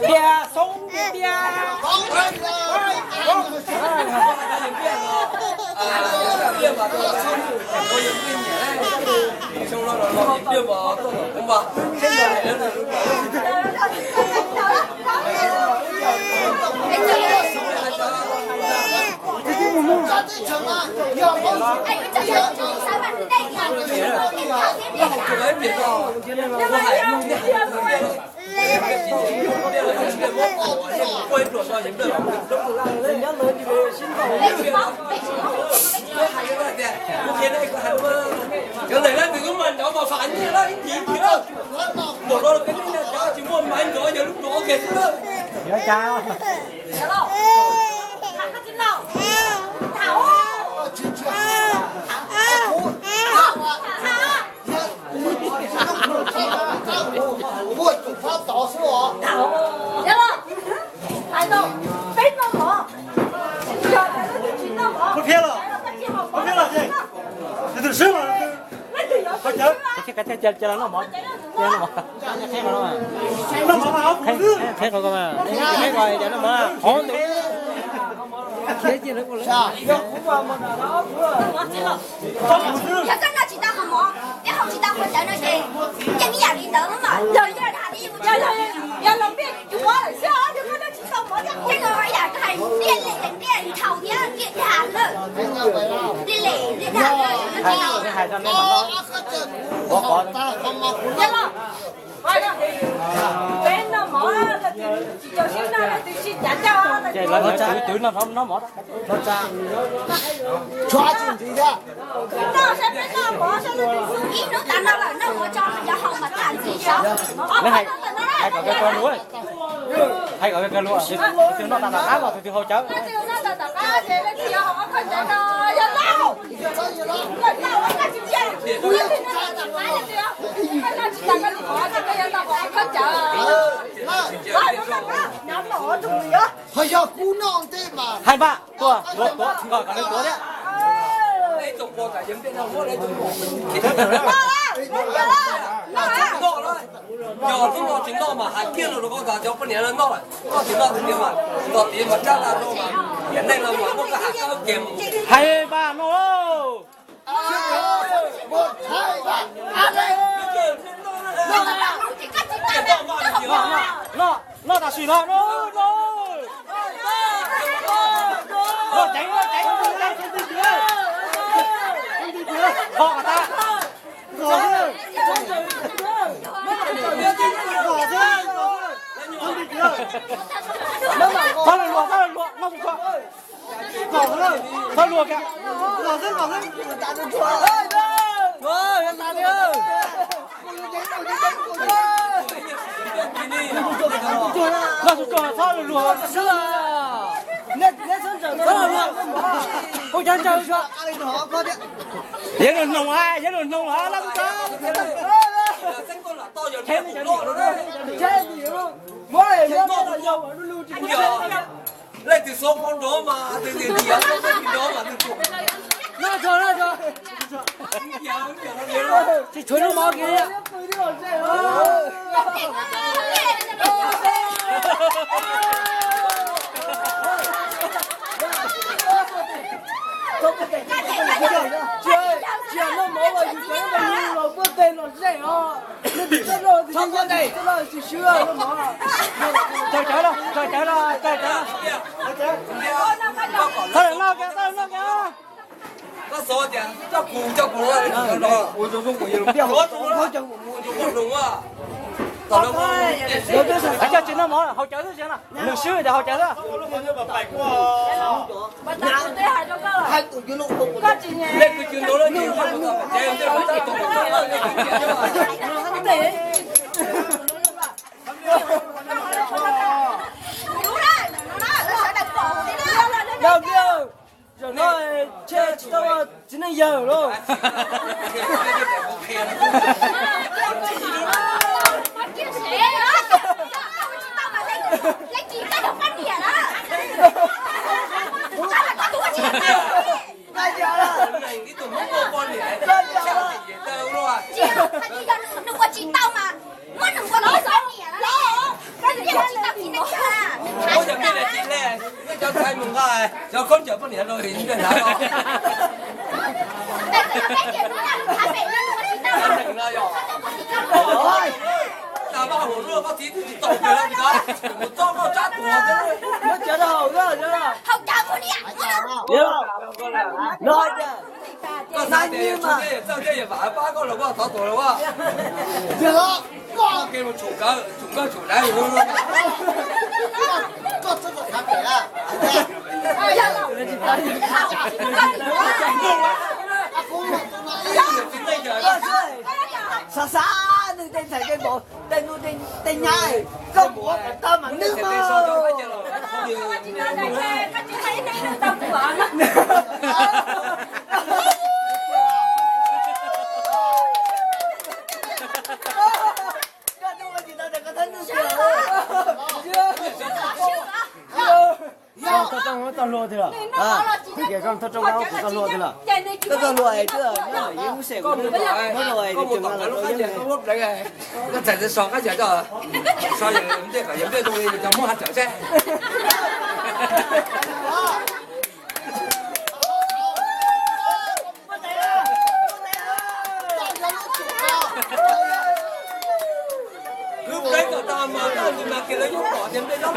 Tias xoob tias. Cov ntawm lawv twb mas nrov mas fam nyiaj lawm ib ntsis ntsis lawm. Npaum no peb lub neej cov tsis muaj mas nrov yog lub nrov kiag xwb lawm. Qhia los, qhia los, qhia los. Yog koj noj tsis tau qhov mov, peb haus tsis tau qhov cawv no ces yeej ib yam li ntawd mas. Yog, yog, yog los npiaj cuav lawm xwb, yog koj noj tsis tau mov thiab. Thiab no ib yam koj hais npiaj li, npiaj nthaus thiab npiaj dag lawm. Li li npiaj dag lawm. Peb noj mov, tsis caum sib noj, leej twg sib cav coj. Ces lawv twv twv noj noj mov. Ib hnub tas noj lawm noj mov tso, cov haus mas tas ntxiv. Hais kom kawg luag, hais kom kawg luag, tus twg noj tas tom qab los tus twg haus cawv. Hais npaj tuaj, tuaj, kom nws tuav thiab. Yog hnub no tsis noj mas hais kiag lus rau koj tas cov poj niam no noj lawm, koj tsis noj tus niam mas tos tid mas rab laj no mas niam neej no mas muab koj hais kab kiag mus. Hais npaj no. Noj, noj tam sim no, noj, noj. Noj ceev, noj ceev, noj ceev, noj ceev. Ho tas. Txhob luag, txhob luag, noj tsuag tsuag. Txhob luag kiag. Noj tsuag tsuag, txhob luag luag. Yeej lug hnoos, yeej lug hnoos, noj tsuag tsuag. Leej twg xub qhov nrov mas twg twg nrov mas twg tsuag. Tsis tshuav lub mov kiag li. Tsis yog noj mov los yus cov los puag teg los zej os. Txhob cawv los, txhob cawv los, txhob cawv los. Txhob lawm noj kiag, txhob lawm noj kiag. Coj kuv, coj kuv. Coj tsis noj mov, haus cawv xwb. Nws swb ces haus cawv xwb. Zaum no tsis tau txiv neej yawg lauj. Leej twg coj yog poj niam na? Koj mas koj tus ua tsis tau. Ib tug Hmoob ua poj niam, tsis yog nws ua tsis tau mas muab nws ua los poj niam los. Koj ua tsis tau txiv neej tsa, nws thav tsis tau. Nej cov ntxhais mus nqa cov khaub ncaws poj niam rau nws nrog nrad los. Tag vaj hauv luaj koj txiv twb tsis tau kawg los tsis tau, mus txog koj tsab tuag thiab. Muab cov rau hauv, hauv cov mus niam. Los tias koj xav tias txawj thiaj yog vam pab koj los koj thov tuag los as. Koj ke mus tshum kawg, tshum kawg tshum dawb. Xav xav nws tej ntxhais tej npawg, tej nuj tej nyab, koj mus ua kom tau mas nws mas. Koj tau tau hlua tiag los? Koj tau tau hlua tiag los? Koj tau hlua es twb nyob ntawm yeeb lub sem kuv twb muab rau es tus tseem nqa los rau yeeb. Koj txais txawv so qab cas coj, so yawg ntej kom yawg ntej zoo li cov Hmoob hav tsawm seb. Kwv peb kom tau mas koj tus mas kiag lawv yuav pom tias npe no.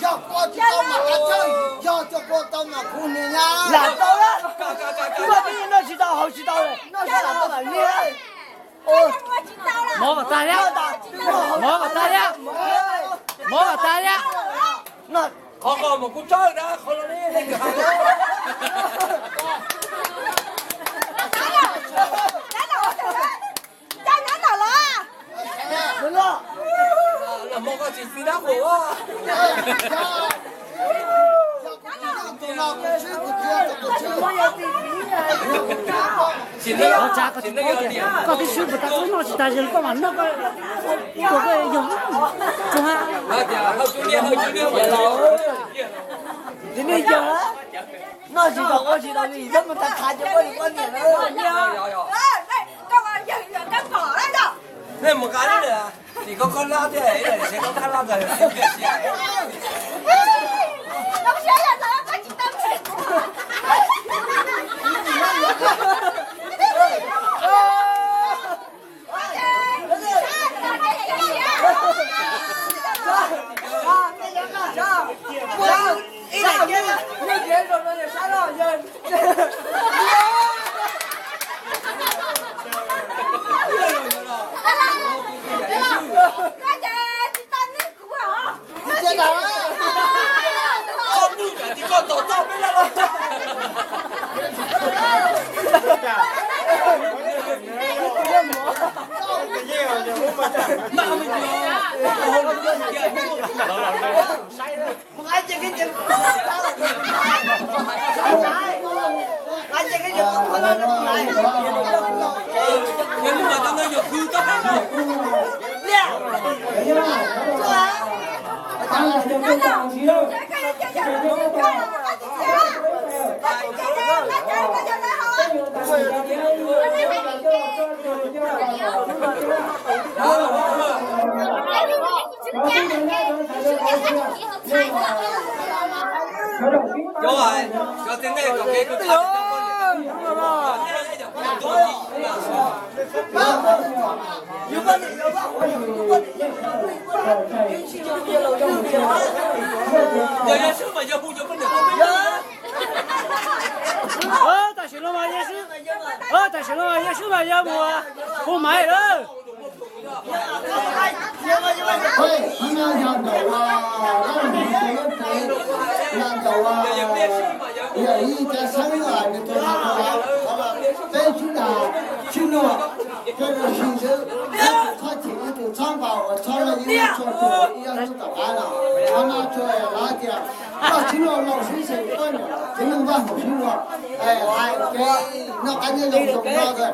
Yog koj tsis tau mas kav tsij, yog cov koj tau mas kuv niam nyab. Lam tau, koj twb noj tsis tau haus tsis tau, noj tsis tau lam niam. Mov kom tag thiab, mov kom tag thiab, mov kom tag thiab. Qhov ko mas kuv tsaug na, qhov no ne. Los mov koj tsis txiv dab qus. Koj twb swb puas tau noj tsis tas, koj mam noj koj ib puas koj yog. Tsis nej yog noj tsis tau ua tsis tau li, tab mus tag thav cov poj niam poj niam na. Nej mus qab li lawm, tim koj koj lab thiab, ib daim seb koj koj lab ntawd. Tam sim no mas yog swb, tam sim no mas yog swb mas yog mus hu maiv lawm. Yog ntawm, yog ntawm, yog ib cov xeeb nws tus peb sib dag sib luag, peb ua si xwb, txhob chim ib tug txhob npaum uas txhob los ib tug txhob tus ib yam txawj tom qab los. Qhov no tsuas yog hais tias koj sib luag laus sib xeem, koj niam txiv neej vaj hauv sib luag, hais kev noj qab nyob zoo zoo no kawg.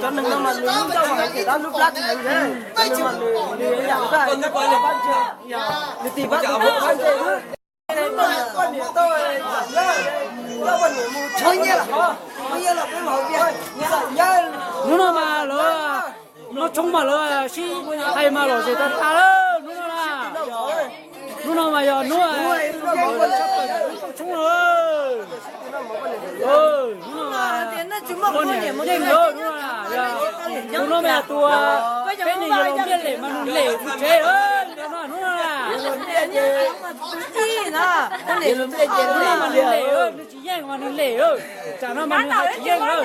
cov neeg no mas nws lub ncauj mas hais tias lub plab tsis heev thiab, cov neeg mas nws nws yam nws tis pab tus pab ntej xwb. Hnub no mas lawv noj tshoob mas lawv sib hais mas lom zem tag tag lawm hnub no na. Hnub no mas yog hnub tshoob lawm. Hnub no mas poj niam yeej lawm hnub no na. Tus no mas yog tus peb niag yawg laus Npliaj Lem mas nws lem tus tsev lawm hnub no na. Hnub no mas nws lem, nws tsis yeej mas nws lem, tsam no mas nws hais tsis yeej lawm.